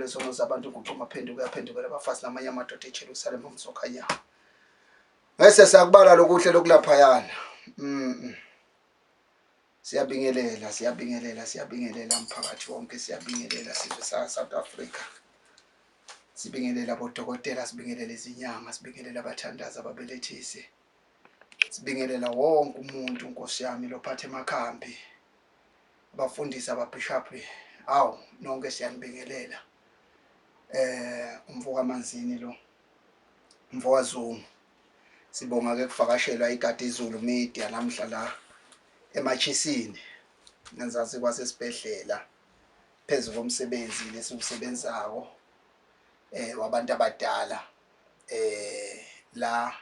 izono zabantu guquma phenduka yaphendukela abafazi namanye amadoda eJerusalema umsokhanyawo. Ngese sakubala lokuhle lokulaphayana. Siyabingelela, siyabingelela, siyabingelela mphakathi wonke, siyabingelela sizwe sa South Africa. Sibingelela bodokotela, sibingelela izinyanga, sibingelela abathandazi, ababelethisi. Sibingelela wonke umuntu Nkosi yami lophathe emakhambi. Abafundisi, ababhishaphi, awu nonke siyanibingelela. Umfoka Manzini lo. Mfoka Zungu. Sibonga ke kuvakashelwa igadi izulu media namhla la eMachisini ngenzansi kwasesibhedlela phezu komsebenzi lesiwusebenzako wabantu abadala la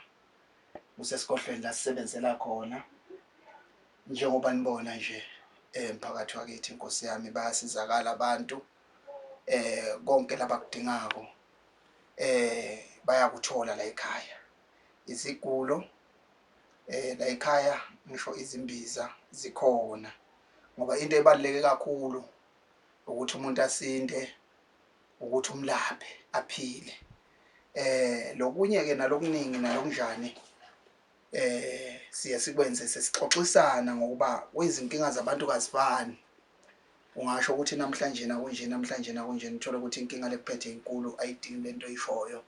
usesigodlweni la sisebenzela khona njengoba nibona nje emphakathi wakithi inkosi yami bayasizakala abantu konke labakudingako bayakuthola la ekhaya izigulo la ekhaya ngisho izimbiza zikhona ngoba into ebaluleke kakhulu ukuthi umuntu asinde ukuthi umlaphe aphile lokunye ke nalokuningi nalokunjani siye sikwenze sesixoxisana ngokuba kwizinkinga zabantu kazifani. Ungasho ukuthi namhlanje nakunje, namhlanje nakunje, uthole ukuthi inkinga lekuphethe inkulu ayidingi lento oyishoyo,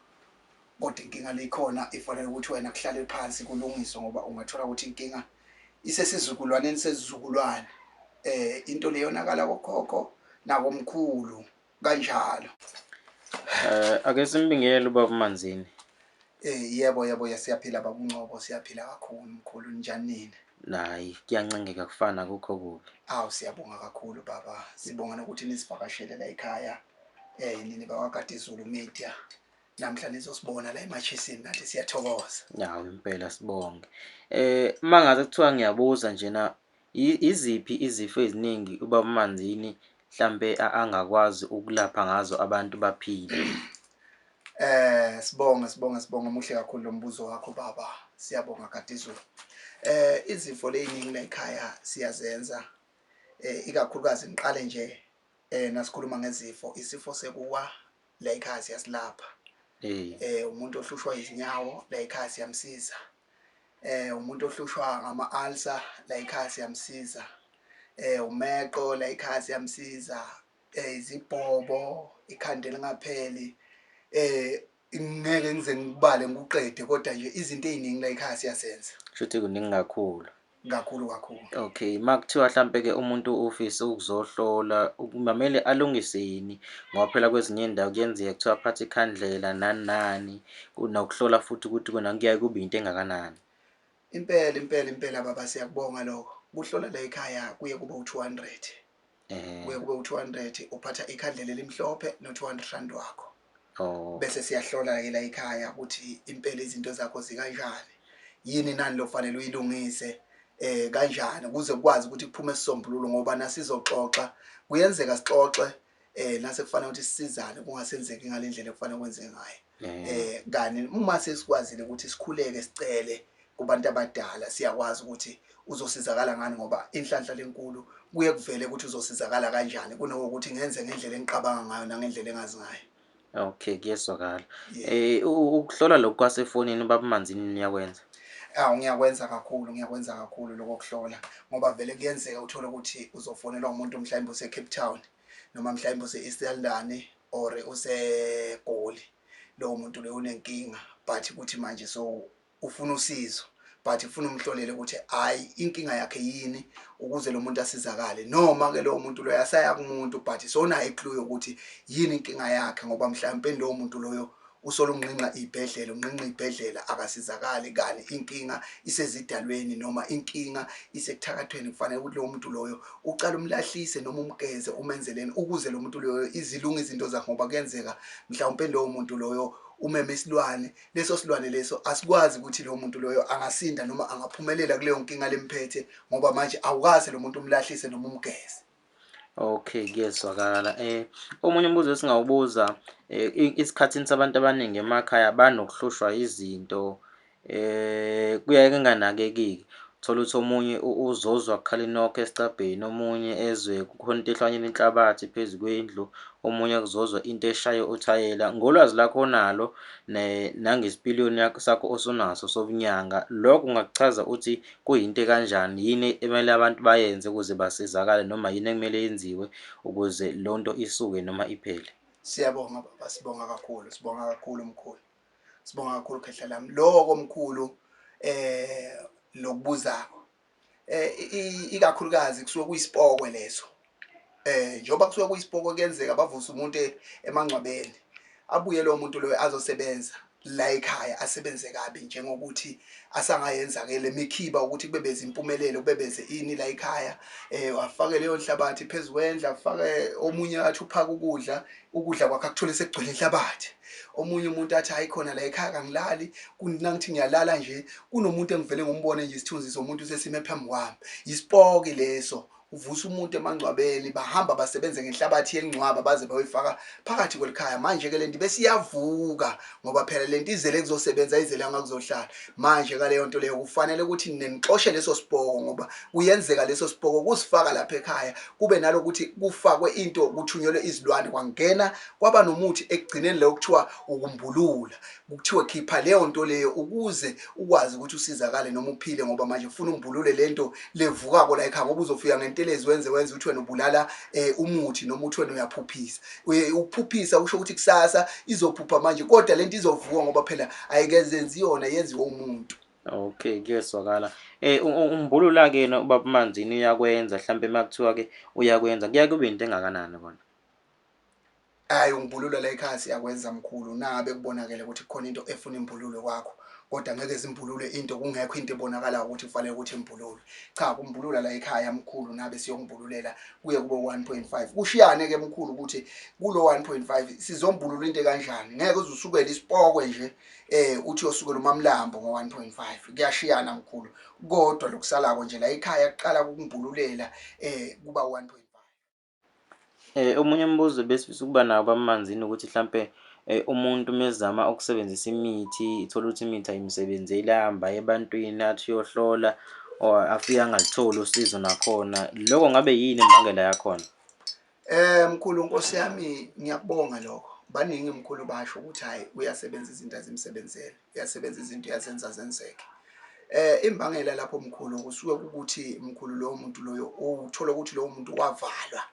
kodwa inkinga leyikhona ifanele ukuthi wena kuhlale phansi kulungiswe ngoba ungathola ukuthi inkinga isesizukulwaneni sesizukulwane into leyonakala kokhokho nakomkhulu kanjalo. Ake simbingelele ubaba uManzini. Yebo yebo siyaphila baba uNgcobo, siyaphila kakhulu mkhulu, ninjani nina? Nayi kuyancengeka kufana akukho kubi. Awu siyabonga kakhulu baba, sibonga nokuthi nisivakashele la ekhaya nini bakwaGadi Zulu Media. Namhla nizosibona la eMachisini nathi siyathokoza. Yawu impela sibonge. Uma ngaze kuthiwa ngiyabuza njena iziphi izifo eziningi ubaba uManzini mhlambe angakwazi ukulapha ngazo abantu baphile? Sibonge sibonge sibonge, muhle kakhulu lo mbuzo wakho baba, siyabonga Gadi Zulu. Izifo leziningi la ekhaya siyazenza ikakhulukazi ngiqale nje nasikhuluma ngezifo, isifo sekuwa la ekhaya siyasilapha. Umuntu ohlushwa izinyawo la ekhaya siyamsiza. Umuntu ohlushwa ngama ulcer la ekhaya siyamsiza. Umeqo la ekhaya siyamsiza. Izibhobo, ikhanda elingapheli, ngeke ngize ngikubale ngikuqede kodwa nje izinto eziningi la ekhaya siyazenza. Shuthi kuningi kakhulu. Kakhulu kakhulu. Okay, makuthiwa mhlambe ke umuntu ufisa ukuzohlola kumele alungise yini ngoba phela kwezinye indawo kuyenzeka kuthiwa aphathe ikhandlela nani nani kunokuhlola futhi ukuthi kona kuyaye kube into engakanani. Impela impela impela baba siyakubonga lokho. Kuhlola la ekhaya kuye kube u200. Kuye kube u200 uphatha ikhandlela elimhlophe no200 rand wakho. Bese siyahlola ke la ekhaya ukuthi impela izinto zakho zikanjani. Yini nani lokufanele uyilungise kanjani ukuze ukwazi ukuthi kuphume isisombululo ngoba nasizoxoxa kuyenzeka sixoxe nase kufanele ukuthi sisizane kungasenzeki ngalendlela ekufanele kwenzeke ngayo. Kani uma sesikwazile ukuthi sikhuleke sicele kubantu abadala siyakwazi ukuthi uzosizakala ngani ngoba inhlanhla lenkulu kuye kuvele ukuthi uzosizakala kanjani kunokuthi ngenze ngendlela engiqabanga ngayo nangendlela engazi ngayo. Okay, kuyezwakala. Ukuhlola lokhu kwasefonini baba uManzini niyakwenza? Awu ngiyakwenza kakhulu, ngiyakwenza kakhulu lokho kuhlola ngoba vele kuyenzeka uthole ukuthi uzofonelwa umuntu mhlawumbe use Cape Town noma mhlawumbe use East London or useGoli, lowo muntu loyo unenkinga but kuthi manje so ufuna usizo but ufuna umhlolele ukuthi hayi inkinga yakhe yini ukuze lo muntu asizakale, noma ke lowo muntu loyo asaya kumuntu but sonayo iclue yokuthi yini inkinga yakhe ngoba mhlawumbe lowo muntu loyo usola unqinqa ibhedlela, unqinqa ibhedlela akasizakali kani inkinga isezidalweni noma inkinga isekuthakathweni. Kufanele ukuthi lowo muntu loyo ucala umlahlise noma umgeze umenzeleni ukuze lo muntu loyo izilunga izinto zakhe ngoba kuyenzeka mhlawumbe lowo muntu loyo umeme isilwane, leso silwane leso asikwazi ukuthi lo muntu loyo angasinda noma angaphumelela kuleyo nkinga lemphethe ngoba manje awukaze lo muntu umlahlise noma umgeze. Okay, kuyezwakala. Omunye umbuzo esingawubuza isikhathini sabantu abaningi emakhaya banokuhlushwa izinto kuyaye kunganakekeki. Uthole ukuthi omunye uzozwa kukhala inokho esicabheni, omunye ezwe kukhona into ehlwanyela inhlabathi phezu kwendlu, omunye kuzozwa into eshaye uthayela. Ngolwazi lakho onalo nangesipiliyoni yakho sakho osunaso sobunyanga, lokho ungakuchaza uthi kuyinto ekanjani, yini emele abantu bayenze ukuze basizakale noma yini ekumele yenziwe ukuze leyo nto isuke noma iphele? Siyabonga baba, sibonga kakhulu, sibonga kakhulu mkhulu. Sibonga kakhulu khehla lami. Lokho mkhulu lokubuzako. Ikakhulukazi kusuke kuyisipokwe leso. Njengoba kusuke kuyisipokwe kuyenzeka bavuse umuntu emangcwabeni. Abuye lo muntu loyo azosebenza la ekhaya asebenze kabi njengokuthi asangayenza ke lemikhiba ukuthi kube beze impumelelo kube beze ini la ekhaya afake leyo nhlabathi phezu kwendla afake omunye athi uphaka ukudla ukudla kwakhe akuthole sekugcwele inhlabathi omunye umuntu athi hayi khona la ekhaya kangilali kunangithi ngiyalala nje kunomuntu engivele ngombone nje isithunzi somuntu sesime phambi kwami isipoki leso uvusa umuntu emangcwabeni bahamba basebenze ngenhlabathi yelingcwaba baze bayoyifaka phakathi kwelikhaya manje ke lento bese iyavuka ngoba phela lento izele kuzosebenza izele angakuzohlala manje kaleyo nto leyo kufanele ukuthi nenixoshe leso sipoko ngoba kuyenzeka leso sipoko kusifaka lapha ekhaya kube nalokuthi kufakwe into kuthunyelwe izilwane kwangena kwaba nomuthi ekugcineni leyo kuthiwa ukumbulula kuthiwe khipha leyo nto leyo ukuze ukwazi ukuthi usizakale noma uphile ngoba manje ufuna umbulule lento levukako la ekhaya ngoba uzofika ngentelezi wenze wenze uthi wena ubulala umuthi noma uthi wena uyaphuphisa ukuphuphisa kusho ukuthi kusasa izophupha manje kodwa lento izovuka ngoba phela ayikezenzi yona yenziwe umuntu. Okay, kuyezwakala. Umbulula-ke yena ubaba uManzini uyakwenza hlampe uma kuthiwa-ke uyakwenza kuyaye kube into engakanani kona? Hhayi ungibulula la ekhaya siyakwenza mkhulu nangabe kubonakele ukuthi kukhona into efuna imbululo kwakho kodwa ngeke zimbulule into kungekho into ebonakalayo ukuthi kufanele ukuthi imbululwe. Cha kumbulula la ekhaya mkhulu nabe siyombululela kuye kube 1.5. Kushiyane ke mkhulu ukuthi kulo 1.5 sizombulula into ekanjani. Ngeke uze usukele isipokwe nje uthi uyosukela umamlambo ngo 1.5. Kuyashiyana mkhulu. Kodwa lokusalako nje la ekhaya kuqala ukumbululela kuba 1.5. Omunye umbuzo ebesifisa ukuba nawo baManzini ukuthi hlampe umuntu uma ezama ukusebenzisa imithi ithole ukuthi imithi ayimsebenzeli ahambe aye ebantwini athi uyohlola or afike angalutholi usizo nakhona, lokho ngabe yini imbangela yakhona? Mkhulu Nkosi yami ngiyakubonga lokho. Baningi mkhulu basho ukuthi hhayi uyasebenza izinto azimsebenzele, uyasebenza izinto uyazenza zenzeke. Imbangela lapho mkhulu kusuke kukuthi mkhulu lowo muntu loyo uthola ukuthi lowo muntu wavalwa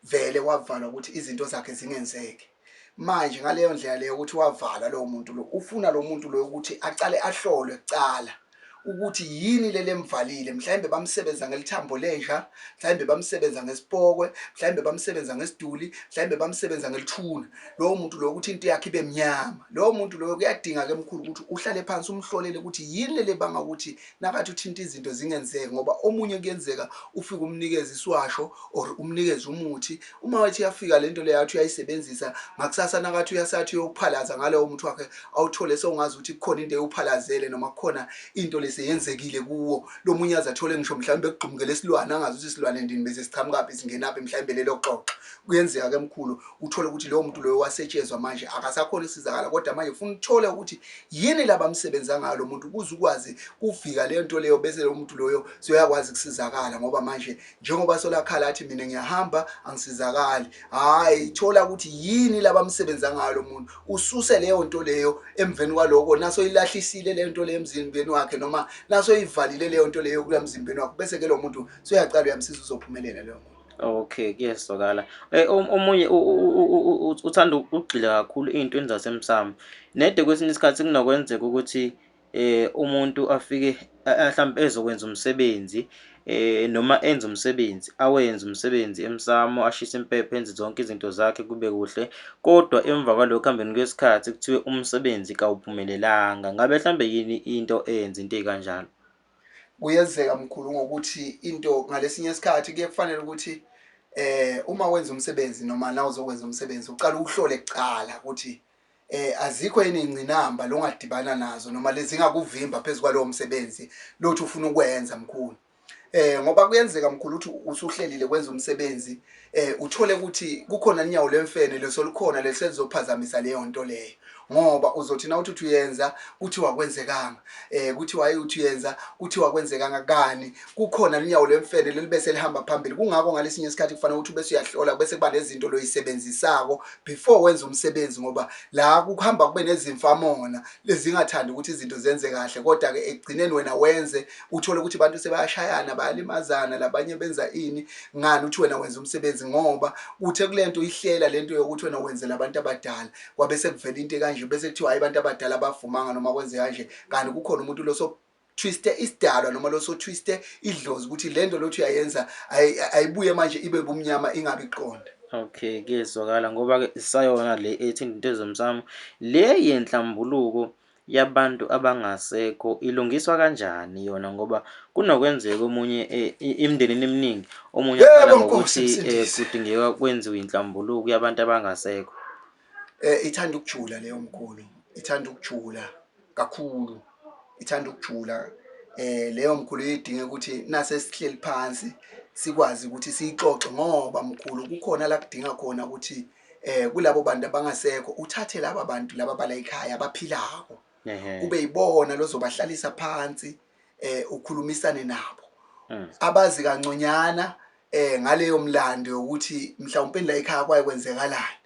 vele wavalwa ukuthi izinto zakhe zingenzeki. Manje ngaleyo ndlela leyo ukuthi wavalwa lowo muntu lo ufuna lo muntu loyo ukuthi aqale ahlolwe kucala ukuthi yini leli emvalile mhlawumbe bamsebenza ngelithambo lenja mhlawumbe bamsebenza ngesipokwe mhlawumbe bamsebenza ngesiduli mhlawumbe bamsebenza ngelithuna lowo muntu loyo ukuthi into yakhe ibe mnyama lowo muntu loyo kuyadinga ke mkhulu ukuthi uhlale phansi umhlolele ukuthi yini leli banga ukuthi nakathi uthinta izinto zingenzeki ngoba omunye kuyenzeka ufike umnikeze isiwasho or umnikeze umuthi uma wathi yafika lento leyo athi uyayisebenzisa ngakusasa nakathi uyasathi uyophalaza ngalowo muthi wakhe awuthole sewungazi ukuthi kukhona into eyuphalazele noma kukhona into leseyenzekile kuwo lo munye aze athole ngisho mhlawumbe ekugxumukele isilwane angazi ukuthi isilwane ndini bese siqhamukaphi singenaphi mhlawumbe lelo xoxo kuyenzeka ke mkhulu uthole ukuthi lowo muntu loyo wasetshezwa manje akasakhona ukusizakala kodwa manje ufuna uthole ukuthi yini labamsebenza ngayo lo muntu ukuze ukwazi kuvika leyo nto leyo bese lo muntu loyo soyakwazi kusizakala ngoba manje njengoba solakhala athi mina ngiyahamba angisizakali hayi thola ukuthi yini labamsebenza ngayo lo muntu ususe leyo nto leyo emveni kwaloko naso ilahlisile leyo nto leyo emzimbeni wakhe noma naso ivalile leyo nto leyo kulamzimbeni wakhe bese ke lo muntu soyaqala uyamsiza uzophumelela leyo muntu. Okay, kuyezwakala. Omunye uthanda ukugxila kakhulu ey'ntweni zasemsamo. Nede kwesinye isikhathi kunokwenzeka ukuthi umuntu afike hlampe ezokwenza umsebenzi noma enze umsebenzi, awenze umsebenzi emsamo, ashise impepho, enze zonke izinto zakhe kube kuhle, kodwa emva kwalokho ekuhambeni kwesikhathi kuthiwe umsebenzi kawuphumelelanga. Ngabe hlambe yini into eyenza into ey'kanjalo? Kuyenzeka mkhulu ngokuthi into ngalesinye isikhathi kuye kufanele ukuthi uma wenza umsebenzi noma na uzokwenza umsebenzi uqala uhlole kuqala ukuthi azikho yini ingcinamba longadibana nazo noma lezingakuvimba phezu kwalowo msebenzi lothi ufuna ukwenza mkhulu. Ngoba kuyenzeka mkhulu ukuthi usuhlelile kwenza umsebenzi uthole ukuthi kukhona inyawo lemfene lesolukhona leselizophazamisa leyo nto leyo. Ngoba uzothi na uthi uyenza kuthiwa kwenzekanga, kuthiwa hayi uthi uyenza kuthiwa kwenzekanga, kani kukhona lunyawo lwemfene leli bese lihamba phambili. Kungakho ngalesinye isikhathi kufanele ukuthi ubese uyahlola, bese kuba nezinto loyisebenzisako before wenza umsebenzi, ngoba la kuhamba kube nezimfamona lezingathandi ukuthi izinto zenze kahle, kodwa ke ekugcineni wena wenze uthole ukuthi abantu sebayashayana, bayalimazana, labanye benza ini ngani uthi wena wenza umsebenzi, ngoba uthe kulento ihlela lento yokuthi wena wenzela abantu abadala, kwabe sekuvela into ekanje, bese kuthiwa hayi abantu abadala bavumanga noma kwenze kanje, kanti kukhona umuntu lo twiste isidalwa noma lo so twiste idlozi ukuthi lento lothi uyayenza ayibuye manje ibe bumnyama ingabi iqonda. Okay, kuyezwakala ngoba-ke isayona le ethi into ezomsamo le yenhlambuluko yabantu abangasekho ilungiswa kanjani yona, ngoba kunokwenzeka omunye emndenini eminingi omunye akhala Yebo, Nkosi ngokuthi Msindisi. kudingeka kwenziwe inhlambuluko yabantu abangasekho. Ithanda ukujula leyo mkhulu, ithanda ukujula kakhulu, ithanda ukujula. Leyo mkhulu idinga ukuthi nase sihleli phansi sikwazi ukuthi siyixoxe, ngoba mkhulu kukhona la kudinga khona ukuthi kulabo bantu abangasekho uthathe laba bantu laba bala ekhaya abaphilako, kube yibona lozobahlalisa phansi, ukhulumisane nabo abazi kanconyana ngaleyo mlando yokuthi mhlawumbe la ekhaya kwaye kwenzekalani,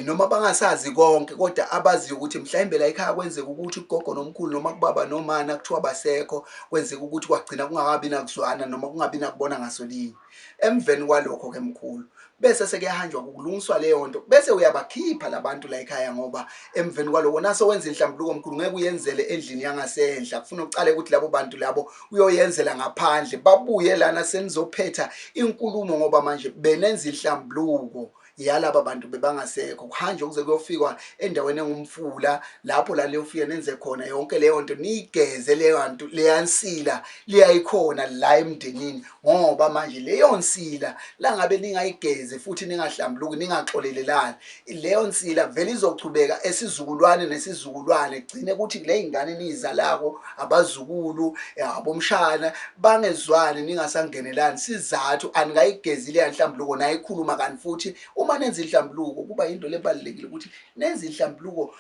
noma bangasazi konke, kodwa abaziyo ukuthi mhlawumbe la ekhaya kwenzeka ukuthi ugogo nomkhulu noma kubaba nomana kuthiwa basekho, kwenzeka ukuthi kwagcina kungakabi nakuzwana noma kungabi nakubona ngasolinye. Emveni kwalokho ke mkhulu, bese sekuyahanjwa kulungiswa leyo nto, bese uyabakhipha labantu la ekhaya, ngoba emveni kwaloko naso wenza inhlambuluko mkhulu ngeke uyenzele endlini yangasenhla, kufuna ucale ukuthi labo bantu labo uyoyenzela ngaphandle, babuye lana senizophetha inkulumo, ngoba manje benenza inhlambuluko yalaba bantu bebangasekho. Kuhanjwe kuze kuyofikwa endaweni engumfula lapho la liyofika nenze khona yonke leyo nto, niyigeze leyo nto, leya nsila liyayikhona la emndenini, ngoba manje leyo nsila langabe ningayigezi futhi ningahlambuluki ningaxolelelani, leyo nsila vele izochubeka esizukulwane nesizukulwane, gcine ukuthi kule ingane niyizalako abazukulu abomshana bangezwani ningasangenelani. Sizathu anikayigezi leya nhlambuluko nayikhuluma, kanti futhi uma nenza inhlambuluko kuba into lebalulekile ukuthi nenze inhlambuluko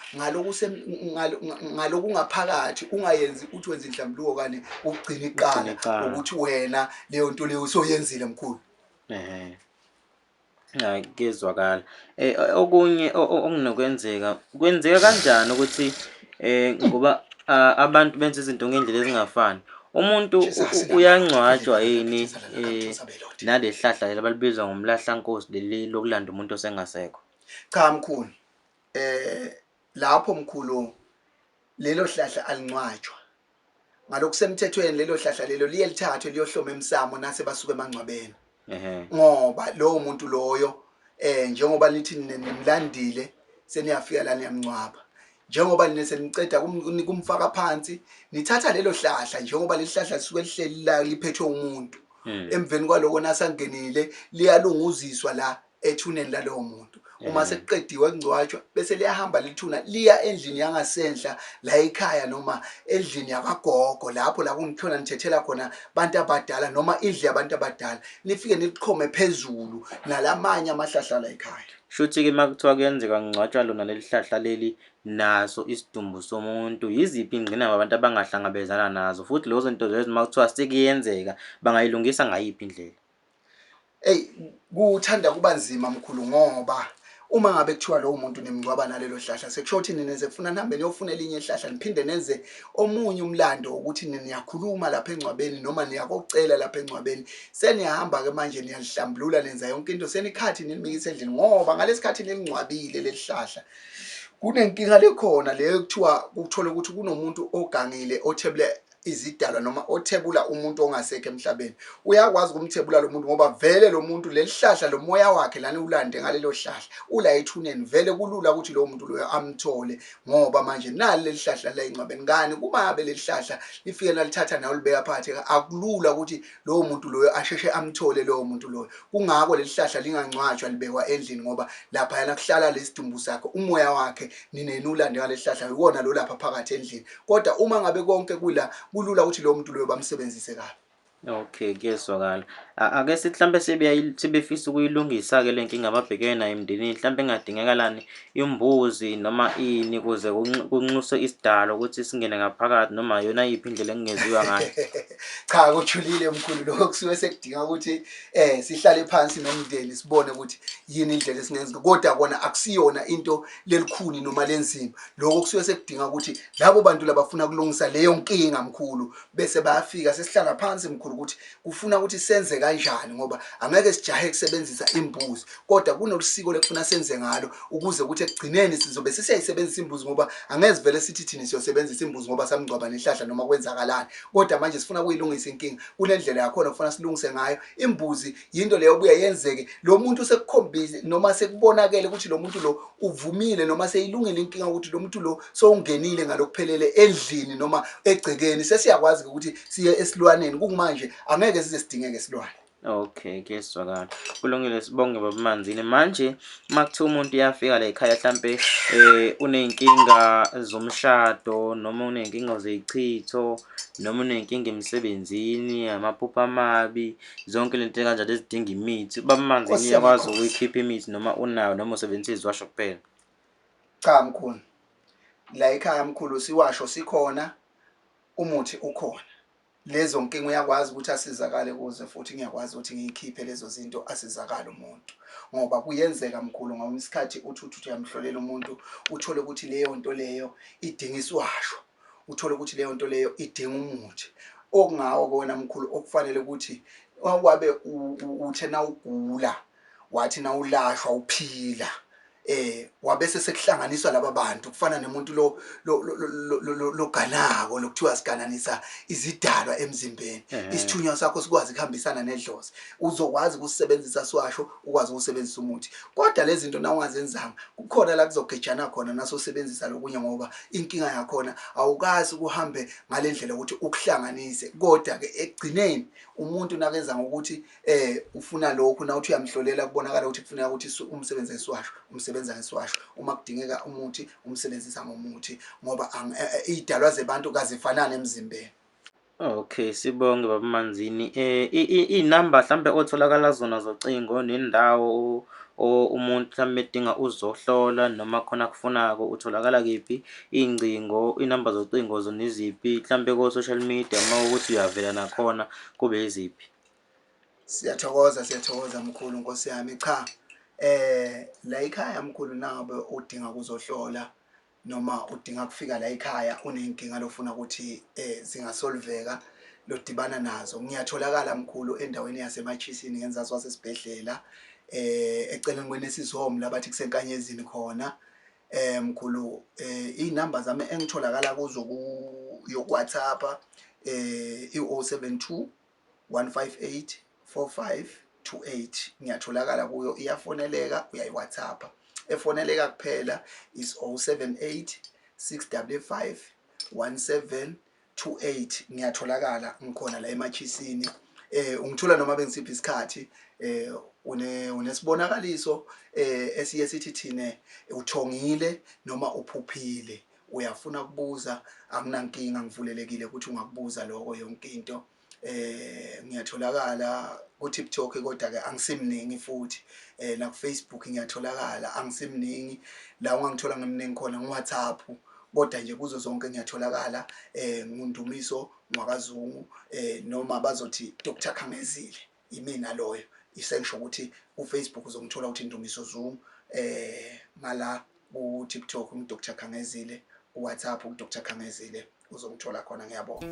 ngalokungaphakathi, ungayenzi uthi wenza inhlambuluko kani ugcina Ugcina iqala icala. ukuthi wena leyo nto leyo usoyenzile mkhulu. Ehhe. Hayi kuyezwakala. Okunye okunokwenzeka, kwenzeka kanjani ukuthi ngoba abantu benza izinto ngendlela ezingafani. Umuntu Jesus uyangcwatshwa yini naleli hlahla leli abalibiza ngomlahlankosi leli lokulanda umuntu osengasekho? Cha mkhulu, lapho mkhulu lelo hlahla alingcwatshwa ngalokusemthethweni, lelo hlahla lelo liye lithathwe liyohloma emsamo nase basuke emangcwabeni, ngoba lowo muntu loyo njengoba nithi nimlandile seniyafika la niyamngcwaba, njengoba nine seniceda kumfaka phansi nithatha lelo hlahla, njengoba leli hlahla lisuke lihleli la liphethwe umuntu, emveni kwaloko nasangenile liyalunguziswa la ethuneni lalowo muntu. Uma sekuqediwe kungcwatshwa bese liyahamba lithuna liya endlini yangasenhla la ekhaya, noma endlini yakagogo lapho la kungikhona nithethela khona abantu abadala, noma indlu yabantu abadala, nifike nilichome phezulu nalamanye amahlahla la ekhaya. Shuthi-ke uma kuthiwa kuyenzeka kungcwatshwa lona leli hlahla leli naso isidumbu somuntu, yiziphi iy'ngqinamba abantu abangahlangabezana nazo, futhi lezo zinto lezo uma kuthiwa sekuyenzeka bangayilungisa ngayiphi indlela? Eyi, kuthanda kuba nzima mkhulu, ngoba uma ngabe kuthiwa lowo muntu nimngcwaba nalelo hlahla, sekusho ukuthi nina sekufuna nihambe niyofuna elinye ihlahla, niphinde nenze omunye umlando wokuthi niyakhuluma lapha engcwabeni noma niyakocela lapha engcwabeni. Seniyahamba-ke manje niyalihlambulula, nenza yonke into, senikhathi nilimikisa endlini, ngoba ngalesikhathi nilingcwabile leli hlahla kunenkinga lekhona leyo kuthiwa kuthole ukuthi kunomuntu ogangile othebule izidalwa noma othebula umuntu ongasekho emhlabeni. Uyakwazi ukumthebula lo muntu, ngoba vele lo muntu leli hlahla lo moya wakhe lana ulande ngalelo hlahla ula ethuneni, vele kulula ukuthi lowo muntu loyo amthole, ngoba manje nali leli hlahla la engcwabeni. Kani kuma ngabe leli hlahla lifike nalithatha nawe libeka phakathi, akulula ukuthi lowo muntu loyo asheshe amthole lowo muntu loyo. Kungako leli hlahla lingangcwatshwa libekwa endlini, ngoba laphayana kuhlala lesidumbu sakhe, umoya wakhe nineni ulande ngaleli hlahla, iwona lo lapha phakathi endlini. Kodwa uma ngabe konke kula, kulula ukuthi lowo muntu loyo bamsebenzise kabi. Okay, kuyezwakala. Ake sithi mhlampe sebefisa ukuyilungisa-ke le nkinga ababhekene nayo emndenini, mhlampe kungadingekalani imbuzi noma ini ukuze kunxuswe isidalwa ukuthi singene ngaphakathi noma yona yiphi indlela ekungeziwa ngayo? Cha, kujulile mkhulu, lokho kusuke sekudinga ukuthi sihlale phansi nomndeni sibone ukuthi yini indlela esingenza, kodwa kona akusiyona into lelikhuni noma lenzima. Lokho kusuke sekudinga ukuthi labo bantu labafuna kulungisa leyo nkinga mkhulu bese bayafika, sesihlala phansi mkhulu ukuthi kufuna ukuthi senze kanjani, ngoba angeke sijahe kusebenzisa imbuzi, kodwa kunolusiko lekufuna senze ngalo ukuze ukuthi ekugcineni sizobe sesiyayisebenzisa imbuzi, ngoba angeze vele sithi thina siyosebenzisa imbuzi ngoba samngcwaba nehlahla noma kwenzakalani. Kodwa manje sifuna kuyilungisa inkinga, kunendlela yakhona kufuna silungise ngayo. Imbuzi yinto leyo obuye yenzeke lo muntu sekukhombise noma sekubonakele ukuthi lo muntu lo uvumile noma seyilungile inkinga, ukuthi lo muntu lo sowungenile ngalokuphelele endlini noma egcekeni, sesiyakwazi ukuthi siye esilwaneni. Kungimanje angeke size sidingeke isilwane. Okay, kuyezwakala. Kulungile, sibonge baba Manzini. Manje uma kuthiwa umuntu uyafika la ekhaya hlampe uney'nkinga zomshado noma uney'nkinga zeyichitho noma uney'nkinga emsebenzini, amaphupho amabi, zonke lento kanjalo ezidinga imithi. Ubaba Manzini Nkosi uyakwazi yamakhosi. ukuyikhipha imithi noma unayo noma usebenzisa iziwasho kuphela? Cha mkhulu, la ekhaya mkhulu siwasho sikhona, umuthi ukhona. Lezo nkinga uyakwazi ukuthi asizakale kuze, futhi ngiyakwazi ukuthi ngiyikhiphe lezo zinto asizakale umuntu, ngoba kuyenzeka mkhulu ngoba isikhathi uthi uthi uyamhlolela umuntu uthole ukuthi leyo nto leyo idinga isiwasho, uthole ukuthi leyo nto leyo idinga umuthi okungawo kona mkhulu, okufanele ukuthi wabe uthe nawugula wathi nawulashwa uphila wabese sekuhlanganiswa laba bantu, kufana nomuntu lo loganako lokuthiwa sigananisa izidalwa emzimbeni, isithunywa sakho sikwazi kuhambisana nedlozi, uzokwazi ukusebenzisa siwasho, ukwazi ukusebenzisa umuthi. Kodwa lezi zinto nawungazenzanga kukhona la kuzogejana khona nasosebenzisa lokunye, ngoba inkinga yakhona awukazi ukuhambe ngalendlela ukuthi ukuhlanganise. Kodwa ke ekugcineni umuntu nakenza ngokuthi ufuna lokhu, na uthi uyamhlolela kubonakala ukuthi kufuneka ukuthi umsebenze ngesiwasho, umsebenza ngesiwasho, uma kudingeka umuthi umsebenzisa ngomuthi, ngoba idalwa zebantu kazifanani emzimbeni. Okay, sibonge baba Manzini. Iy'namba hlampe otholakala zona zocingo nendawo umuntu mhlampe edinga uzohlola noma khona akufunako utholakala kephi? Iy'ngcingo, iy'namba zocingo zona iziphi? Mhlampe ko-social media uma kuwukuthi uyavela nakhona kube yiziphi? Siyathokoza, siyathokoza mkhulu, Nkosi yami. Cha, la ekhaya mkhulu, nangabe udinga kuzohlola noma udinga kufika la ekhaya uney'nkinga lofuna ukuthi zingasolveka lodibana nazo, ngiyatholakala mkhulu endaweni yaseMachisini ngenzasi wasesibhedlela, eceleni kwe-Nurses Home labathi kuseNkanyezini khona. Mkhulu, iy'namba zami engitholakala kuzo ku yoku-WhatsApp i-072 158 4528, ngiyatholakala kuyo, iyafoneleka, uyayi-WhatsApp. Efoneleka kuphela is 078 655 1728. Ngiyatholakala, ngikhona la eMachisini. Ungithola noma bengisiphi isikhathi. Une unesibonakaliso esiye sithi thine uthongile noma uphuphile, uyafuna ukubuza, akunankinga, ngivulelekile ukuthi ungakubuza lokho yonke into. Ngiyatholakala ku TikTok, kodwa ke angisimningi, futhi na ku Facebook ngiyatholakala, angisimningi. La ungangithola ngimningi khona ngu WhatsApp, kodwa nje kuzo zonke ngiyatholakala. NguNdumiso ngwakaZungu, noma bazothi Dr Khangezile, imina loyo. Isengisho ukuthi ku Facebook uzongithola ukuthi Ndumiso Zungu, ngala ku TikTok ngu Dr Khangezile, ku WhatsApp ku Dr Khangezile, uzongithola khona. Ngiyabonga.